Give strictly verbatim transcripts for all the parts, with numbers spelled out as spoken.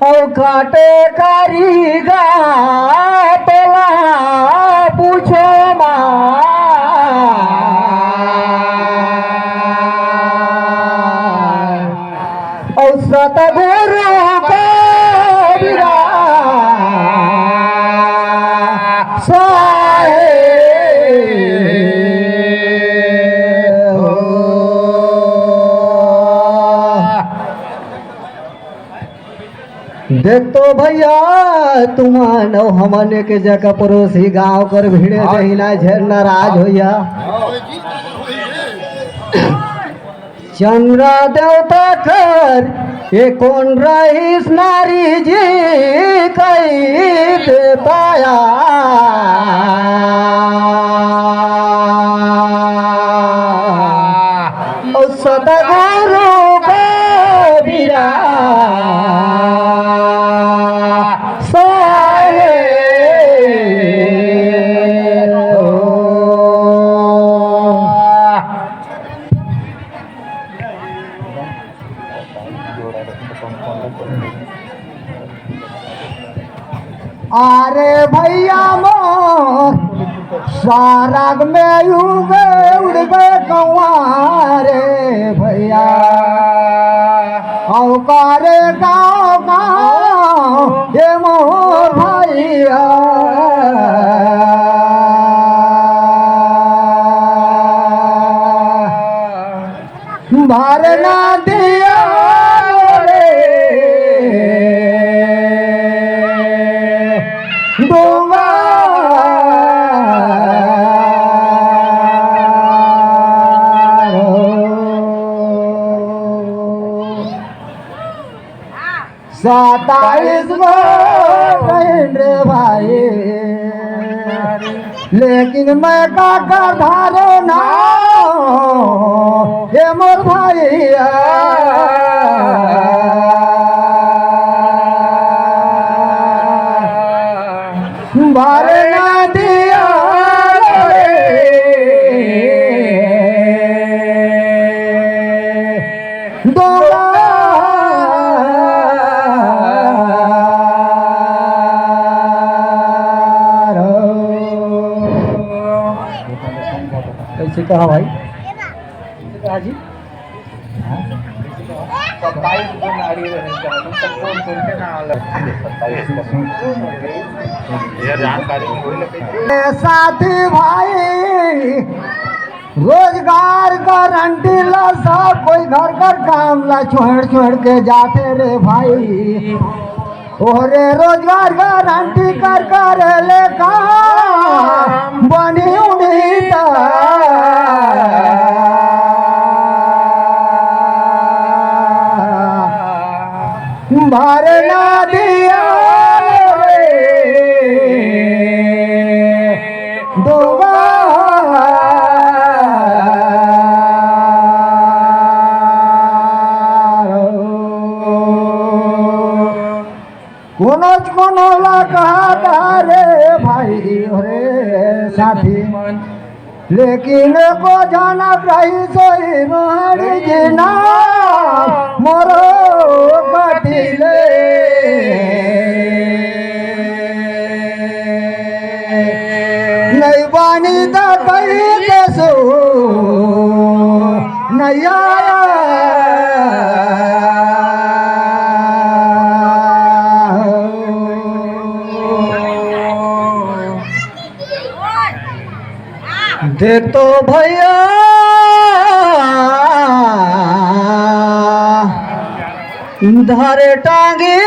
अउ काटे करी गा तोला पूछो मा। अउ सतगुरु कबीरा साहेब हो। देख तो भैया, तुमन अउ हमन एक जगह पड़ोसी गांव कर भिड़े हाँ। जहिना झेर नाराज होइया। चंद्रा देवता कर ये कोन रहिस नारी जी कई देताया। ओ सतगुरु कबीरा साहेब हो। अरे भैया मोर सरग में उड़गे, उड़गे कौआ रे भैया। अउ करे गाँव गाँव ये मोर भैया। भर नदिया रे डोंगर हो। सताईस गो बहिन रे भाई, लेकिन मैं का कर धारो ना, हे मोर भैया। भर नदिया रे डोंगर हो। कैसे कहा भाई? कैसे कहा जी? सत्ताईस गो नारी रहे, कौन कौन के नाम अलग? ये जानकारी नहीं होई लगे। ए साथी भाई, रोजगार गारंटी ला सब कोई घर कर काम ला छोड़ छोड़ के जाथे रे भाई। ओरे रोजगार गारंटी कर कर ले काम बनी उन्हीं ता। भर नदिया रे डोंगर। कोनोच कोनो ला कहत रे भाई रे साथी, लेकिन एको जनक रही सोई मारी जी ना मोरो कटिले। नहीं बानी त कही देसु नैया। देख तो भैया, धरे टांगी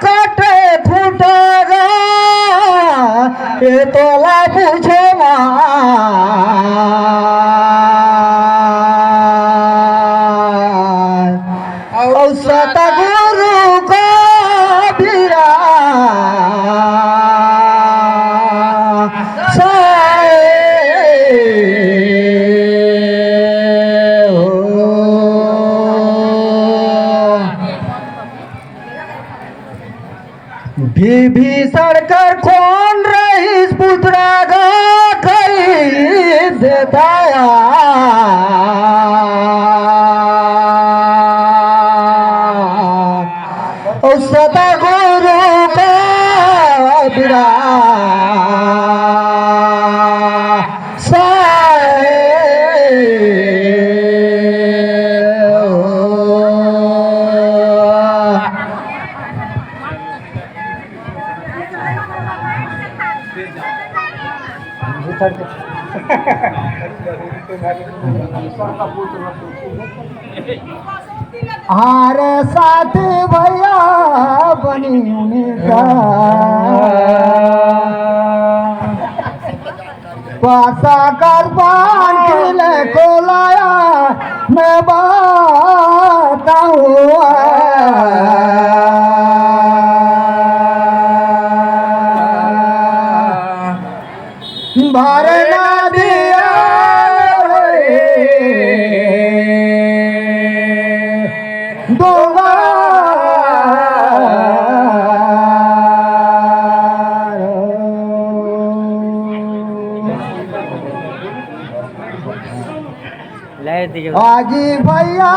कटे खुटा गा, ए तोला पूछे मा। अउ सतगुरु कबीरा साहेब हो। विभीषण कर कौन रहिस पुतरा गा कहि देताया। सतगुरु का बिना अरे साथी भैया बनी उनका पासा कर पान खिले को लाया मैं बात हुआ। भरना दिया रे डोंगर। आजी भैया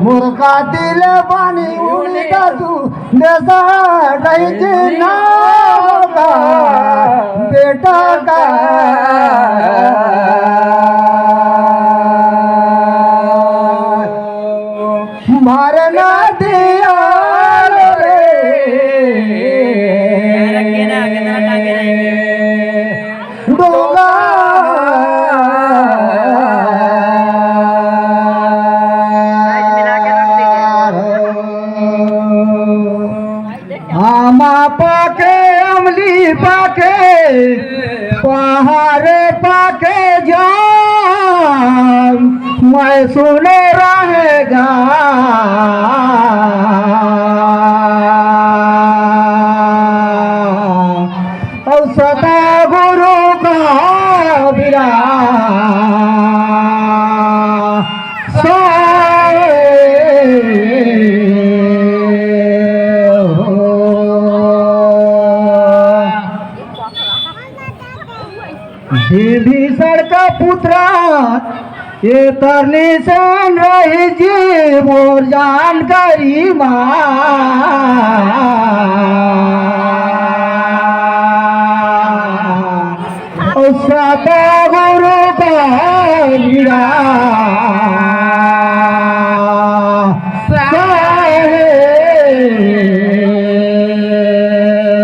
मुर्गा दिल बनी उनी दादू देसा रही जी ना होगा बेटा का। भरना दिया रे डोंगा। आमा पाके, अमली पाके, पहाड़ पाके जाम, मैं सुने रहेगा। और सतगुरु का बिना विभीषण का पुत्रा, ये तरनी से रही जी मोर जानकारी माँ। सतगुरु का हीरा साहे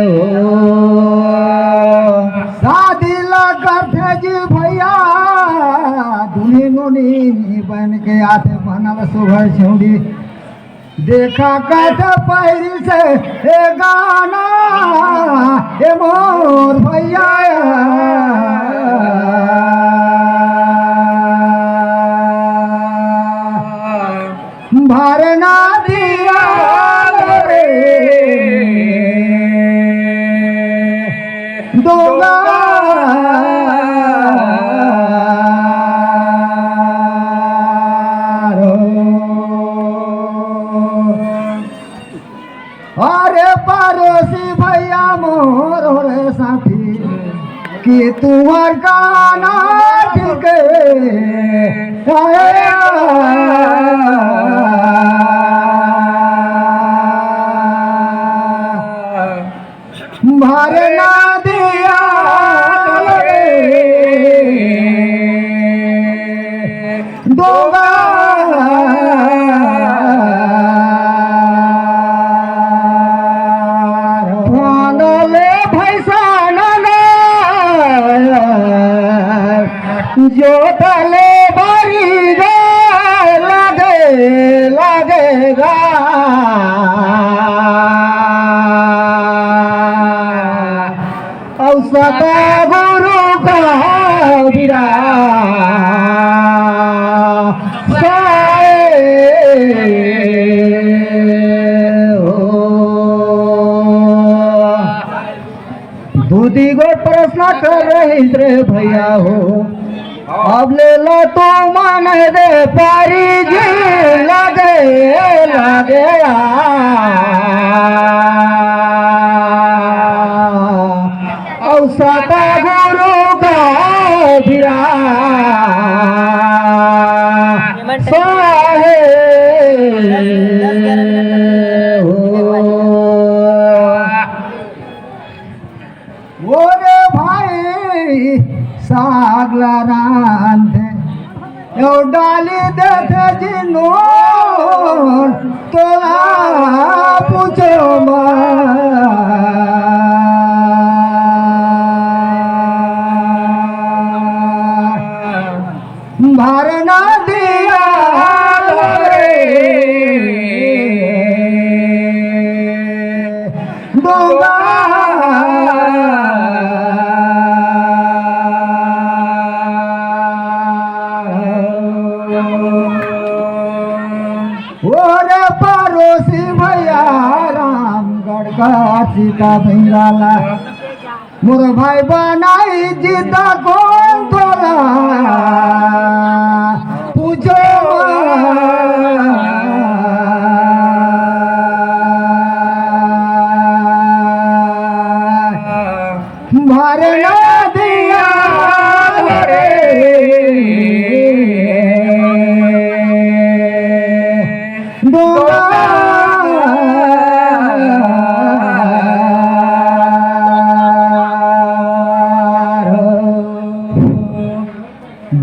हो। शादी ला करथे जी भैया, दुल्ही मुनि बन के आथे बनल सुघर छौड़ी। देखा कत पहिरी से ए गाना, ए मोर भैया। भरना दिया रे डोंगा। अरे पड़ोसी भैया मोर रे साथी, कि तुहर गाना ठीक है। भरना दिया रे डोंगा। फानले भैसा नना, जोतले बारी रे, लागे, लागेगा। औ सतगुरु का बिरा साए हो। दूधी गो प्रश्न कर रही रे भैया हो, अब ले लो तू मन दे पारी जी, लगे, लगे आ। औ सतगुरु का बिरा साहे। यो डाली देथे जी नून, तोला पूछो मत। भर नदिया रे डोंगा। ओरे पड़ोसी भैया रामगढ़ का सीता भैया ला। मोर भाई बनाई जिदा कोन तोला पूछो मत। भर नदिया रे डोंगा।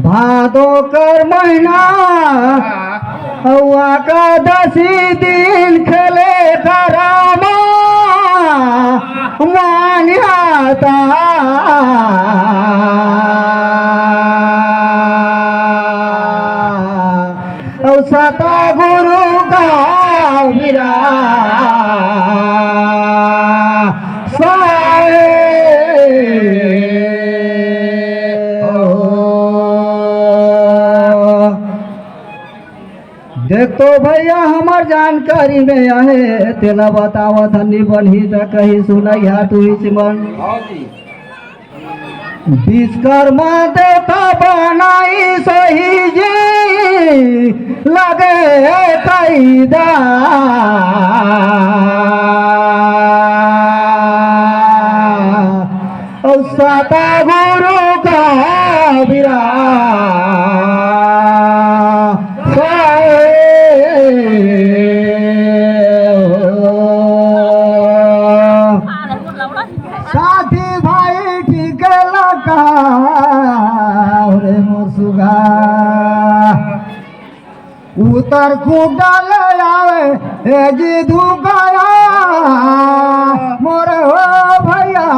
भादो कर महीना अउ एकादशी दिन खेले करामा मान्यता। अउ सतगुरु का विरासत। देख तो भैया, हमर जानकारी में आहे, तेला बतावत हन, नी बनही त कहीं सुनइहा तुही मन। विश्वकर्मा देवता बनाई सही जी, लगे कैदा। अउ सतगुरु का विरासत। साथी भाई ठीक लगा रे मोर सुगा। उतर खूब डाले आवे ए जी धुकाया मोर हो भैया।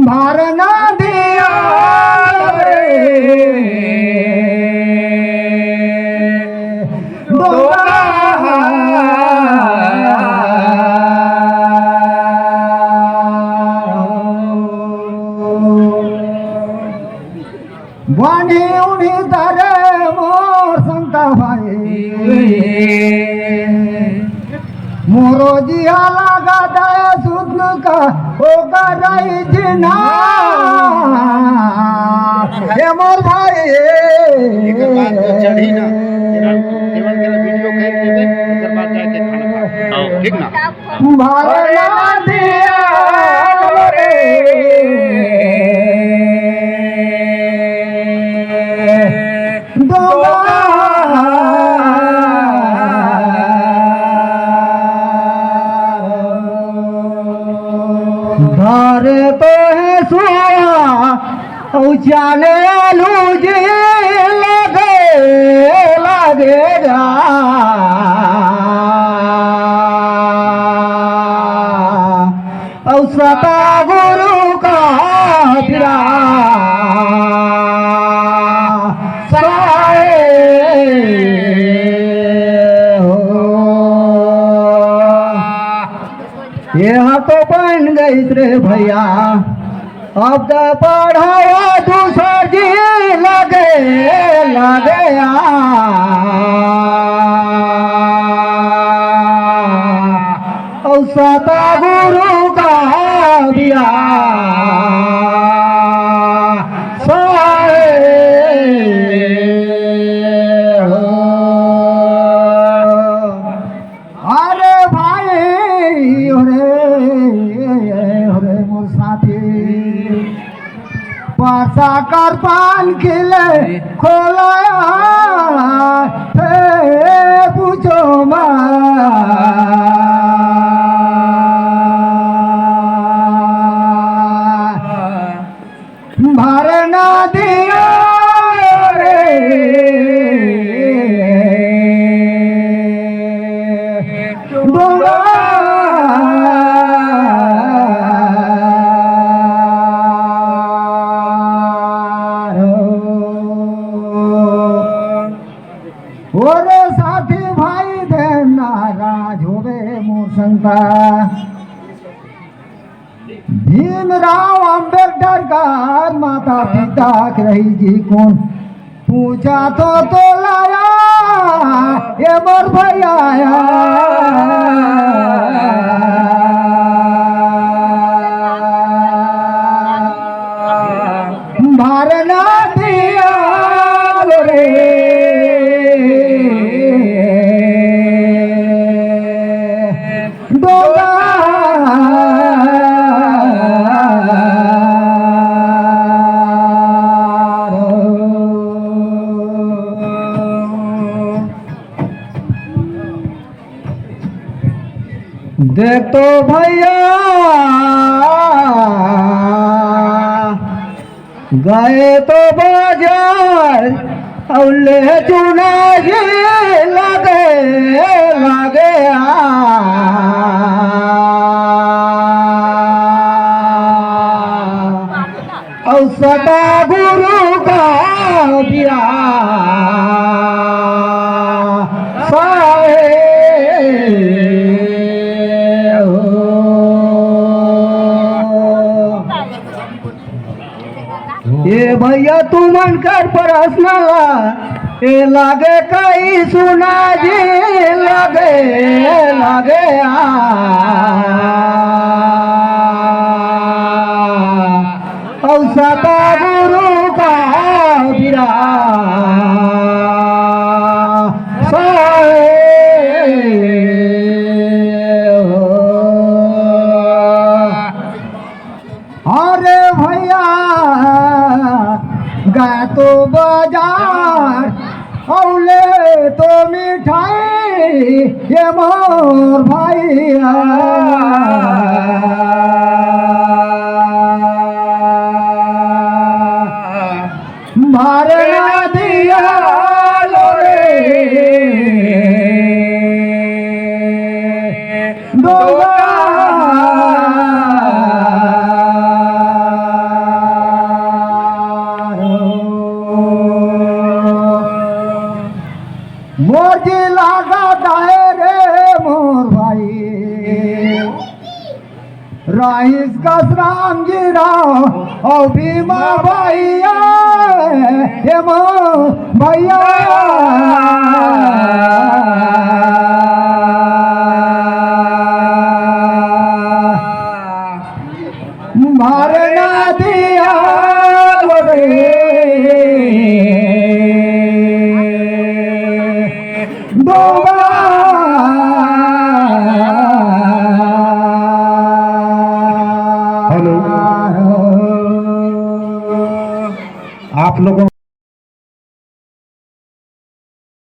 भर नदिया रे डोंगा। बानी उनी तरे मोर संता भाई। मोरो जिया लगा दे सुन का ओकर जिना। हे मोर भाई। एकर बाद जो चढ़ी ना, केवल, केवल वीडियो कह लेबे, एकर बाद जाके खाना खा। हाँ, ठीक ना? भर नदिया रे डोंगा। धरे तो हे सुआ अउ जाने लूजी लगे, लगे जा। अउ सतगुरु का विरासत। ये हा तो बन गई रे भैया। अब तो पढ़ाया दूसर जी लगे, लगे आ। अउ सतगुरु का विरासत। अरे भाई, अरे, अरे मोर साथी, पासा कर पान खिले खोलाया, हे पूछो मत। भरना दिया रे डोंगा। ओरे साथी भाई दे नाराज होबे मोर संता। भीमराव अंबेडकर कर माता पिता के रही जी कोन पूछा तो, तो लाया ये मोर भैया। भरना दिया रे डोंगा। देख तो भैया, गए तो बाजार अउ ले चुनारी लगे, लगे आ। अउ सदा गुरु का बिया साहे हो। ए भैया तुमन कर प्रश्न ला, ए लागे कई सुना जी लागे, लागे आ। अउ सदा गुरु का बिरा साहे हो। अरे भैया, गए तो बाजार, अउ ले तो मिठाई, ये मोर भैया। भरना दिया लो रे डोंगा। मोर जी लागत हे रे मोर भाई, राहिस कस राम जी राव अउ भीमा भैया, हे मोर भैया। भरना दिया रे डोंगा। हेलो। आप लोगों